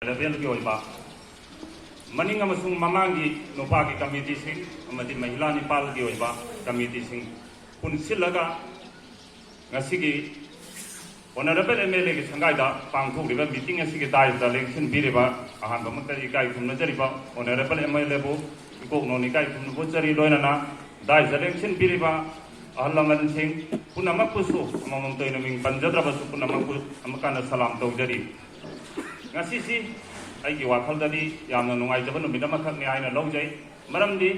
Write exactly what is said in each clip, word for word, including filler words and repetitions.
ꯂꯦꯚꯦꯜꯒꯤ ꯑꯣꯏꯕ ꯃꯅꯤꯡ ꯑꯃꯁꯨꯡ ꯃꯃꯥꯡꯒꯤ ꯅꯨꯄꯥꯒꯤ ꯀꯃꯤꯇꯤꯁꯤꯡ ꯑꯃꯗꯤ ꯃꯍꯤꯂꯥ ꯅꯤꯄꯥꯜꯒꯤ ꯑꯣꯏꯕ ꯀꯃꯤꯇꯤꯁꯤꯡ ꯄꯨꯟꯁꯤꯜꯂꯒ ꯉꯁꯤꯒꯤ ꯑꯣꯅꯔꯦꯕꯜ ꯑꯦꯝ ꯑꯦꯜ ꯑꯦꯒꯤ ꯁꯪꯒꯥꯏꯗ ꯄꯥꯡꯊꯣꯛꯂꯤꯕ ꯃꯤꯇꯤꯡ ꯑꯁꯤꯒꯤ ꯗꯥꯏꯁꯇ ꯂꯦꯡꯁꯤꯟꯕꯤꯔꯤꯕ ꯑꯍꯥꯟꯕꯃꯛꯇ ꯏꯀꯥꯏ ꯈꯨꯝꯅꯖꯔꯤꯕ ꯑꯣꯅꯔꯦꯕꯜ ꯑꯦꯝ ꯑꯦꯜ ꯑꯦꯕꯨ ꯏꯀꯣꯛ ꯅꯣꯟ ꯏꯀꯥꯏ ꯈꯨꯝꯅꯕ ꯎꯠꯆꯔꯤ꯫ ꯂꯣꯏꯅꯅ ꯗꯥꯏꯁꯇ ꯂꯦꯡꯁꯤꯟꯕꯤꯔꯤꯕ ꯑꯍꯜ ꯂꯃꯟꯁꯤꯡ ꯄꯨꯝꯅꯃꯛꯄꯨꯁꯨ ꯑꯃꯃꯝꯇ ꯑꯣꯏꯅ ꯃꯤꯡ ꯄꯟꯖꯗ꯭ꯔꯕꯁꯨ ꯄꯨꯝꯅꯃꯛꯄꯨ ꯑꯃꯨꯛ ꯍꯟꯅ ꯁꯂꯥꯝ ꯇꯧꯖꯔꯤ꯫ ꯉꯁꯤꯁꯤ ꯑꯩꯒꯤ ꯋꯥꯈꯜꯗꯗꯤ ꯌꯥꯝꯅ ꯅꯨꯡꯉꯥꯏꯖꯕ ꯅꯨꯃꯤꯠ ꯑꯃꯈꯛꯅꯤ ꯍꯥꯏꯅ ꯂꯧꯖꯩ꯫ ꯃꯔꯝꯗꯤ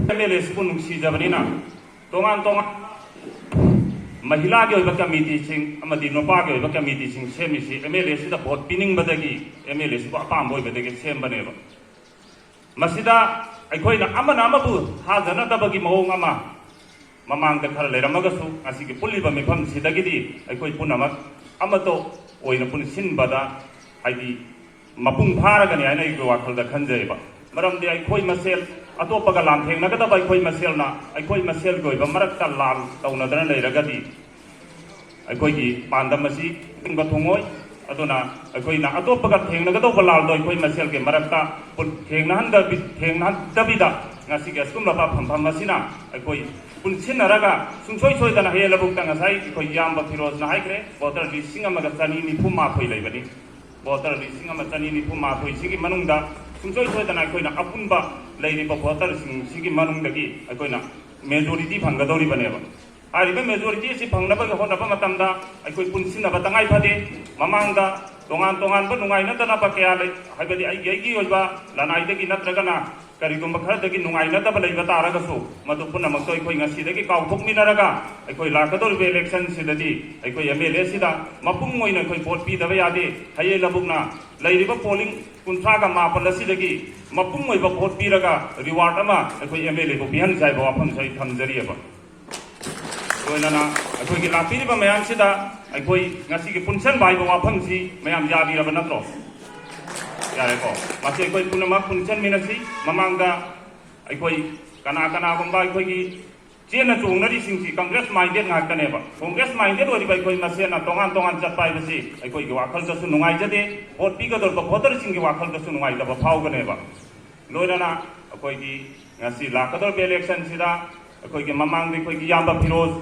ꯑꯦꯝ ꯑꯦꯜ ꯑꯦꯁꯤꯕꯨ ꯅꯨꯡꯁꯤꯖꯕꯅꯤꯅ ꯇꯣꯉꯥꯟ ꯇꯣꯉꯥꯟ ꯃꯍꯤꯂꯥꯒꯤ ꯑꯣꯏꯕ ꯀꯃꯤꯇꯤꯁꯤꯡ ꯑꯃꯗꯤ ꯅꯨꯄꯥꯒꯤ ꯑꯣꯏꯕ ꯀꯃꯤꯇꯤꯁꯤꯡ ꯁꯦꯝꯃꯤꯁꯤ ꯑꯦꯝ ꯑꯦꯜ ꯑꯦꯁꯤꯗ ꯚꯣꯠ ꯄꯤꯅꯤꯡꯕꯗꯒꯤ, ꯑꯦꯝ ꯑꯦꯜ ꯑꯦꯁꯤꯕꯨ ꯑꯄꯥꯝꯕ ꯑꯣꯏꯕꯗꯒꯤ ꯁꯦꯝꯕꯅꯦꯕ꯫ ꯃꯁꯤꯗ ꯑꯩꯈꯣꯏꯅ ꯑꯃꯅ ꯑꯃꯕꯨ ꯊꯥꯖꯅꯗꯕꯒꯤ ꯃꯑꯣꯡ ꯑꯃ ꯃꯃꯥꯡꯗ ꯈꯔ ꯂꯩꯔꯝꯃꯒꯁꯨ, ꯉꯁꯤꯒꯤ ꯄꯨꯜꯂꯤꯕ ꯃꯤꯐꯝꯁꯤꯗꯒꯤꯗꯤ ꯑꯩꯈꯣꯏ ꯄꯨꯝꯅꯃꯛ ꯑꯃꯠꯇ ꯑꯣꯏꯅ ꯄꯨꯟꯁꯤꯟꯕꯗ, ꯍꯥꯏꯗꯤ, ꯃꯄꯨꯡ ꯐꯥꯔꯒꯅꯤ ꯍꯥꯏꯅ ꯑꯩꯒꯤ ꯋꯥꯈꯜꯗ ꯈꯟꯖꯩꯕ꯫ ꯃꯔꯝꯗꯤ ꯑꯩꯈꯣꯏ ꯃꯁꯦꯜ, ꯑꯇꯣꯞꯄꯒ ꯂꯥꯟꯊꯦꯡꯅꯒꯗꯕ ꯑꯩꯈꯣꯏ ꯃꯁꯦꯜꯅ ꯑꯩꯈꯣꯏ ꯃꯁꯦꯜꯒꯤ ꯑꯣꯏꯕ ꯃꯔꯛꯇ ꯂꯥꯟ ꯇꯧꯅꯗꯅ ꯂꯩꯔꯒꯗꯤ, ꯑꯩꯈꯣꯏꯒꯤ ꯄꯥꯟꯗꯝ ꯑꯁꯤ ꯅꯤꯡꯕ ꯊꯨꯡꯉꯣꯏ꯫ ꯑꯗꯨꯅ ꯑꯩꯈꯣꯏꯅ ꯑꯇꯣꯞꯄꯒ ꯊꯦꯡꯅꯒꯗꯧꯕ ꯂꯥꯜꯗꯣ ꯑꯩꯈꯣꯏ ꯃꯁꯦꯜꯒꯤ ꯃꯔꯛꯇ ꯄꯨꯟ-, ꯊꯦꯡꯅꯍꯟꯗꯕꯤ-, ꯊꯦꯡꯅꯍꯟꯗꯕꯤꯗ, ꯉꯁꯤꯒꯤ ꯑꯁꯤꯒꯨꯝꯂꯕ ꯐꯝꯐꯝ ꯑꯁꯤꯅ ꯑꯩꯈꯣꯏ ꯄꯨꯟꯁꯤꯟꯅꯔꯒ, ꯁꯨꯡꯁꯣꯏ ꯁꯣꯏꯗꯅ ꯍꯌꯦꯡ ꯂꯧꯕꯨꯛꯇ, ꯉꯁꯥꯏ ꯑꯩꯈꯣꯏ ꯏꯌꯥꯝꯕ ꯐꯤꯔꯣꯖꯅ ꯍꯥꯏꯈ꯭ꯔꯦ, ꯚꯣꯇꯔ ꯂꯤꯁꯤꯡ ꯑꯃꯒ ꯆꯅꯤ ꯅꯤꯐꯨ ꯃꯥꯊꯣꯏ ꯂꯩꯕꯅꯤ꯫ ꯚꯣꯇꯔ ꯂꯤꯁꯤꯡ ꯑꯃ ꯆꯅꯤ ꯅꯤꯐꯨ ꯃꯥꯊꯣꯏꯁꯤꯒꯤ ꯃꯅꯨꯡꯗ ꯁꯨꯡꯁꯣꯏ ꯁꯣꯏꯗꯅ ꯑꯩꯈꯣꯏꯅ ꯑꯄꯨꯟꯕ ꯂꯩꯔꯤꯕ ꯚꯣꯇꯔꯁꯤꯡꯁꯤꯒꯤ ꯃꯅꯨꯡꯗꯒꯤ ꯑꯩꯈꯣꯏꯅ ꯃꯦꯖꯣꯔꯤꯇꯤ ꯐꯪꯒꯗꯧꯔꯤꯕꯅꯦꯕ꯫ ꯍꯥꯏꯔꯤꯕ ꯃꯦꯖꯣꯔꯤꯇꯤ ꯑꯁꯤ ꯐꯪꯅꯕꯒꯤ ꯍꯣꯠꯅꯕ ꯃꯇꯝꯗ ꯑꯩꯈꯣꯏ ꯄꯨꯟꯁꯤꯟꯅꯕ ꯇꯉꯥꯏ ꯐꯗꯦ꯫ ꯃꯃꯥꯡꯗ ꯇꯣꯉꯥꯟ ꯇꯣꯉꯥꯟꯕ ꯅꯨꯡꯉꯥꯏꯅꯗꯅꯕ ꯀꯌꯥ ꯂꯩ, ꯍꯥꯏꯕꯗꯤ ꯑꯩꯒꯤ ꯑꯩꯒꯤ ꯑꯣꯏꯕ ꯂꯅꯥꯏꯗꯒꯤ ꯅꯠꯇ꯭ꯔꯒꯅ ꯀꯔꯤꯒꯨꯝꯕ ꯈꯔꯗꯒꯤ ꯅꯨꯡꯉꯥꯏꯅꯗꯕ ꯂꯩꯕ ꯇꯥꯔꯒꯁꯨ, ꯃꯗꯨ ꯄꯨꯝꯅꯃꯛꯇꯣ ꯑꯩꯈꯣꯏ ꯉꯁꯤꯗꯒꯤ ꯀꯥꯎꯊꯣꯛꯃꯤꯟꯅꯔꯒ, ꯑꯩꯈꯣꯏ ꯂꯥꯛꯀꯗꯧꯔꯤꯕ ꯏꯂꯦꯛꯁꯟꯁꯤꯗꯗꯤ ꯑꯩꯈꯣꯏ ꯑꯦꯝ ꯑꯦꯜ ꯑꯦꯁꯤꯗ ꯃꯄꯨꯡ ꯑꯣꯏꯅ ꯑꯩꯈꯣꯏ ꯚꯣꯠ ꯄꯤꯗꯕ ꯌꯥꯗꯦ꯫ ꯍꯌꯦꯡ ꯂꯧꯕꯨꯛꯅ ꯂꯩꯔꯤꯕ ꯄꯣꯂꯤꯡ ꯀꯨꯟꯊ꯭ꯔꯥꯒ ꯃꯥꯄꯜ ꯑꯁꯤꯗꯒꯤ ꯃꯄꯨꯡ ꯑꯣꯏꯕ ꯚꯣꯠ ꯄꯤꯔꯒ ꯔꯤꯋꯥꯔꯗ ꯑꯃ ꯑꯩꯈꯣꯏ ꯑꯦꯝ ꯑꯦꯜ ꯑꯦꯕꯨ ꯄꯤꯍꯟꯁꯤ ꯍꯥꯏꯕ ꯋꯥꯐꯝꯁꯨ ꯑꯩ ꯊꯝꯖꯔꯤꯑꯕ꯫ ꯂꯣꯏꯅꯅ ꯑꯩꯈꯣꯏꯒꯤ ꯂꯥꯛꯄꯤꯔꯤꯕ ꯃꯌꯥꯝꯁꯤꯗ ꯑꯩꯈꯣꯏ ꯉꯁꯤꯒꯤ ꯄꯨꯟꯁꯤꯟꯕ ꯍꯥꯏꯕ ꯋꯥꯐꯝꯁꯤ ꯃꯌꯥꯝ ꯌꯥꯕꯤꯔꯕ ꯅꯠꯇ꯭ꯔꯣ? ꯌꯥꯔꯦꯀꯣ꯫ ꯃꯁꯤ ꯑꯩꯈꯣꯏ ꯄꯨꯝꯅꯃꯛ ꯄꯨꯟꯁꯤꯟꯃꯤꯟꯅꯁꯤ꯫ ꯃꯃꯥꯡꯗ ꯑꯩꯈꯣꯏ ꯀꯅꯥ ꯀꯅꯥꯒꯨꯝꯕ ꯑꯩꯈꯣꯏꯒꯤ ꯆꯦꯟꯅ ꯆꯣꯡꯅꯔꯤꯁꯤꯡꯁꯤ Congress minded ꯉꯥꯛꯇꯅꯦꯕ꯫ Congress minded ꯑꯣꯏꯔꯤꯕ ꯑꯩꯈꯣꯏ ꯃꯁꯦꯟꯅ ꯇꯣꯉꯥꯟ ꯇꯣꯉꯥꯟ ꯆꯠꯄ ꯍꯥꯏꯕꯁꯤ ꯑꯩꯈꯣꯏꯒꯤ ꯋꯥꯈꯜꯗꯁꯨ ꯅꯨꯡꯉꯥꯏꯖꯗꯦ, ꯚꯣꯠ ꯄꯤꯒꯗꯧꯔꯤꯕ ꯚꯣꯇꯔꯁꯤꯡꯒꯤ ꯋꯥꯈꯜꯗꯁꯨ ꯅꯨꯡꯉꯥꯏꯇꯕ ꯐꯥꯎꯒꯅꯦꯕ꯫ ꯂꯣꯏꯅꯅ ꯑꯩꯈꯣꯏꯒꯤ ꯉꯁꯤ ꯂꯥꯛꯀꯗꯧꯔꯤꯕ election ꯁꯤꯗ ꯑꯩꯈꯣꯏꯒꯤ ꯃꯃꯥꯡꯗ ꯑꯩꯈꯣꯏꯒꯤ ꯏꯌꯥꯝꯕ ꯐꯤꯔꯣꯖ,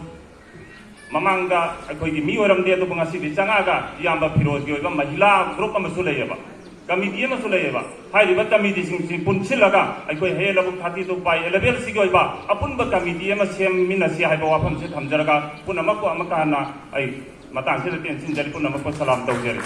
ꯃꯃꯥꯡꯗ ꯑꯩꯈꯣꯏꯒꯤ ꯃꯤ ꯑꯣꯏꯔꯝꯗꯦ, ꯑꯗꯨꯕꯨ ꯉꯁꯤꯗꯤ ꯆꯪꯉꯛꯑꯒ ꯏꯌꯥꯝꯕ ꯐꯤꯔꯣꯖꯀꯤ ꯑꯣꯏꯕ ꯃꯍꯤꯂꯥ group ꯑꯃꯁꯨ ꯂꯩꯌꯦꯕ, committee ꯑꯃꯁꯨ ꯂꯩꯌꯦꯕ꯫ ꯍꯥꯏꯔꯤꯕ committeeꯁꯤꯡꯁꯤ ꯄꯨꯟꯁꯤꯜꯂꯒ ꯑꯩꯈꯣꯏ ꯍꯌꯦꯡ ꯂꯧꯕꯨꯛ thirty two by eleven ꯁꯤꯒꯤ ꯑꯣꯏꯕ ꯑꯄꯨꯟꯕ committee ꯑꯃ ꯁꯦꯝꯃꯤꯟꯅꯁꯤ ꯍꯥꯏꯕ ꯋꯥꯐꯝꯁꯤ ꯊꯝꯖꯔꯒ, ꯄꯨꯝꯅꯃꯛꯄꯨ ꯑꯃꯨꯛꯀ ꯍꯟꯅ ꯑꯩ ꯃꯇꯥꯡꯁꯤꯗ ꯇꯦꯟꯁꯤꯟꯖꯔꯤ, ꯄꯨꯝꯅꯃꯛꯄꯨ ꯁꯂꯥꯝ ꯇꯧꯖꯔꯤ꯫